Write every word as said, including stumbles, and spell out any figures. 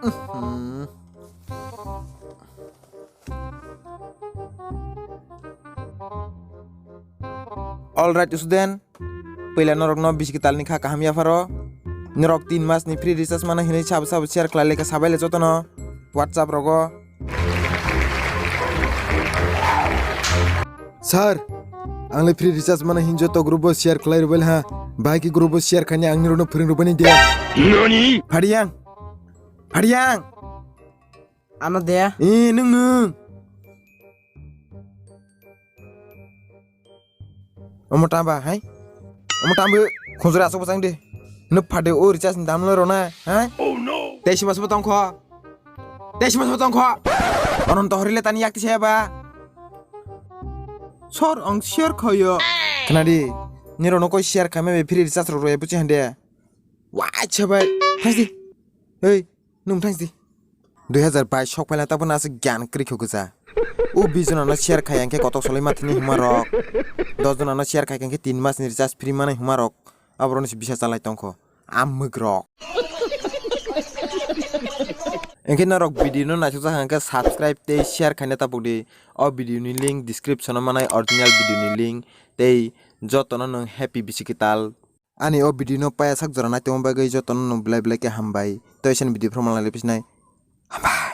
All right, student. Puila norokno bisi kwtalni kha kaham yapharo. Norok tin mas ni free recharge mano hinwi sabo sabo share khlai lekha sabai le jotono WhatsApp rogo. Sir, ang le free recharge mano hin joto group bo share khlai rwbai ha. Bai ki group bo share khaini ang nirokno phwrwng rwbani de. Nani? Phadiyang. Phadiyang. Ano de. Eh, nung nung. Omo tamba, hai? Omo tambo, khunjura asok bwsang de. Nuk phade o recharge ni dam loi rona, hai? Oh no! Tei sima sima tongkho. Tei sima sima tongkho. Onon to horile tani yakti saya ba. Sor ang share khoyo. Khnadi, nirokno koi share khaima be free recharge rok roi buchi hande. Wai chabai. Thangsi. Hei, nung thangsi. Dui hazar bais sok phaila tabuk aswk gyan kwrwi kho gwja. O bis jonano share khai hwnkhe kotok soloi mathini huma rok. Dos jonano share khai hwnkhe tin mas ni recharge free manai huma rok. Aboroni se bisa chalai tongkho. Amwk rok. Hwnkhe norok video no naisuk jak hwnkhe subscribe tei share khaina tabuk di. O video ni link description o manai original video ni link tei jotono nwng happy bisi kwtal. Ani o video no paya sak jora nai tongma bagwi jotono no belai belai khe hambai. Tei sini video phuru malai le bisinai. Hambai.